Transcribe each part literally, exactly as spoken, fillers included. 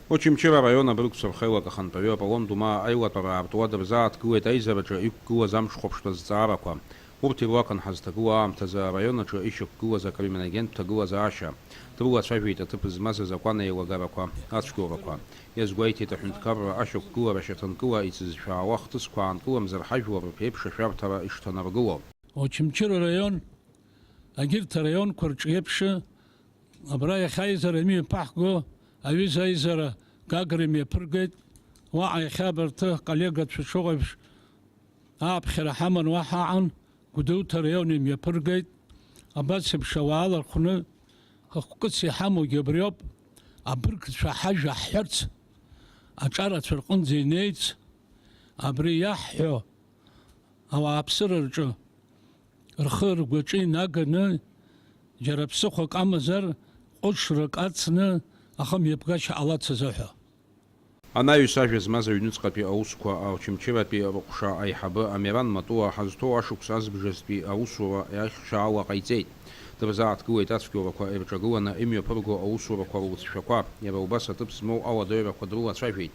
Очамчыра араион абыргцәа рхеилак ахантәаҩы Аполлон Думаа аилатәара аартуа дырзааҭгылеит аизараҿы иқәгылаз амҽхәаԥштә азҵаарақәа. Урҭ ируакын ҳазҭагылоу аамҭазы араион аҿы ишьақәгылаз акриминогентә ҭагылазаашьа. Дрылацәажәеит аҭыԥ змаз азакәан еилагарақәа, ацәгьоурақәа. Иазгәеиҭеит аҳәынҭқарра ашьақәгылара шьаҭанкыла иҵызшәаауа ахҭысқәа аанкыламзар ҳажәлар рԥеиԥш ашәарҭара ишҭанаргыло. Очамчыра араион, егьырҭ араионқәа рҿы еиԥш, абра иахьа аизара имҩаԥаҳго аҩыза аизара Гагра имҩаԥыргеит. Уаҟа иахьа абарҭ аколлегацәа шыҟоу еиԥш ааԥхьара ҳаман уа ҳаҟан, Гәдоуҭа араион имҩаԥыргеит. Абас еиԥш ауаа лархәны хықәкыс иҳамоугьы абриоуп, абыргцәа ҳажәа ҳҳәарц, аҿарацәа рҟынӡа инеирц, абри иаҳҳәо ауааԥсыра рҿы рхы ргәаҿы инаганы, џьара ԥсыхәак амазар, ҟәышрак ацны ахымҩаԥгашьа ҟалацыз аҳәа. Анаҩс ажәа змаз аҩныҵҟатәи аусқәа Очамчыратәи рыҟәша аиҳабы Амиран Матуа ҳазҭоу ашықәс азбжазтәи аусура иахьшаала ҟаиҵеит. Дырзааҭгылеит ацәгьоурақәа ирҿагыланы имҩаԥырго аусурақәа руцәшәақәа, иара убас аҭыԥ змоу ауадаҩрақәа дрылацәажәеит.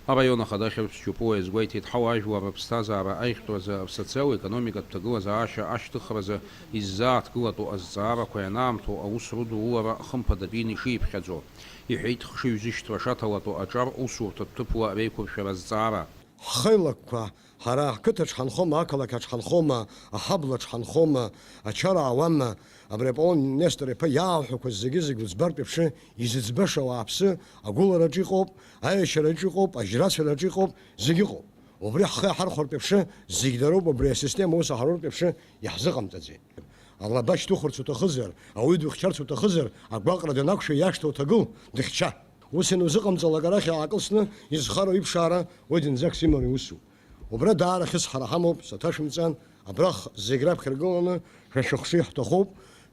Араион ахада Хьырԥс Џьопуа иазгәеиҭеит, ҳауаажәлар рыԥсҭазаара аиӷьтәразы, рсоциал-економикатә ҭагылазаашьа ашьҭыхразы иззааҭгылатәу азҵаарақәа ианаамҭоу аус рыдулара хымԥадатәины ишиԥхьаӡо. Иҳәеит, хшыҩзышьҭра шаҭалатәу аҿар усурҭатә ҭыԥла реиқәыршәара азҵаара. Ҳхеилакқәа, ҳара ҳқыҭаҿ ҳанхома, ақалақь аҿ ҳанхома, аҳаблаҿ ҳанхома, ачара аауама, абри Аполлон Нестор-иԥа иаауҳәақәаз зегьы-зегь уӡбартә еиԥш, изыӡбаша ауааԥсы агәылараҿы иҟоуп, аиашьараҿы иҟоуп, ажьрацәараҿы иҟоуп, зегь ыҟоуп. Убри ҳхы иаҳархәартә еиԥш, зегь дароуп, убри асистема ус аҳаруртә еиԥш иаҳзыҟамҵаӡеит. Алаба шьҭухырц уҭахызар, ауаҩы духьчарц уҭахызар, агәаҟра данақәшәа иашҭа уҭагыл, дыхьча. Ус ианузыҟамҵалак арахь аакылсны изхароу иԥшаара уи дынӡак симоу иусуп. Убра даара хьысҳара ҳамоуп, саҭашәымҵан, абрахь зегь раԥхьа иргыланы шәа шәыхшыҩ ҳҭахуп,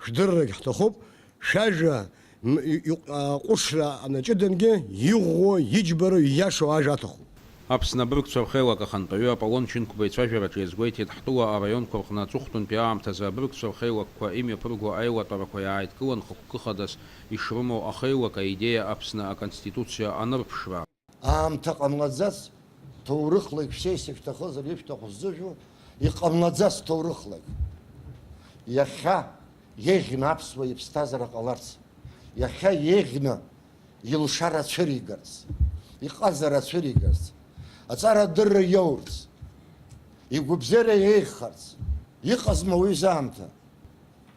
шәдыррагь ҳҭахуп, шәажәа м-, и-, и-, аҟәышра анаҷыдангьы иӷәӷәоу, иџьбароу, ииашоу ажәа аҭахуп. Аԥсны абыргцәа рхеилак ахантәаҩы Аполлон Чынқәба ицәажәараҿы иазгәеиҭеит, ҳтәыла араионқәа рҟны аҵыхәтәантәи аамҭазы абыргцәа рхеилакқәа имҩаԥырго аиуатәарақәа иааидкылан хықәкы хадас ишрымоу ахеилак аидеиа Аԥсны Аконституциа анырԥшра. Аамҭа ҟамлаӡац, ҭоурыхлагь шәсеиса шәҭахызар, ишәҭаху сзыжәу, иҟамлаӡац ҭоурыхлагь. Иахьа еиӷьны аԥсуа иԥсҭазаара ҟаларц, иахьа еиӷьны илшара цәыригарц, иҟазара цәыригарц, аҵара адырра иоурц, игәабзиара еиӷьхарц, иҟазма уи заамҭа?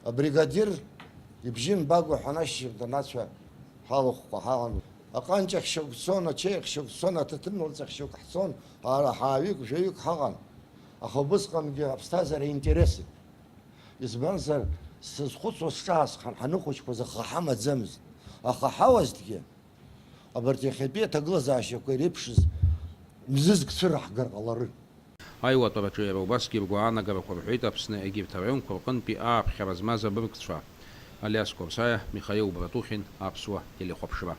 Абригадир ибжьы мбагәа ҳәа анашьшьыхь данацәа ҳалахәқәа ҳалан. Аҟанҷахь шьоук цон, ачеиахь шьоук цон, аҭаҭын лҵахь шьоук ҳцон, ҳара ҳааҩык, жәаҩык ҳаҟан. Аха убысҟангьы аԥсҭазаара интересуп. Избанзар, сзызхәыцуа сҿаасхан, ҳаныхәыҷқәаз аха ҳамаӡамызт. Аха ҳауазҭгьы, абарҭ иахьатәи аҭагылазаашьақәа иреиԥшыз мзызк цәыраҳгар ҟаларын. Аилатәараҿы иара убасгьы ргәаанагарақәа рҳәеит Аԥсны егьырҭ араионқәа рҟынтәи ааԥхьара змаз абыргцәа. Алиас Қәарсаиа, Михаил Братухин, Аԥсуа телехәаԥшра.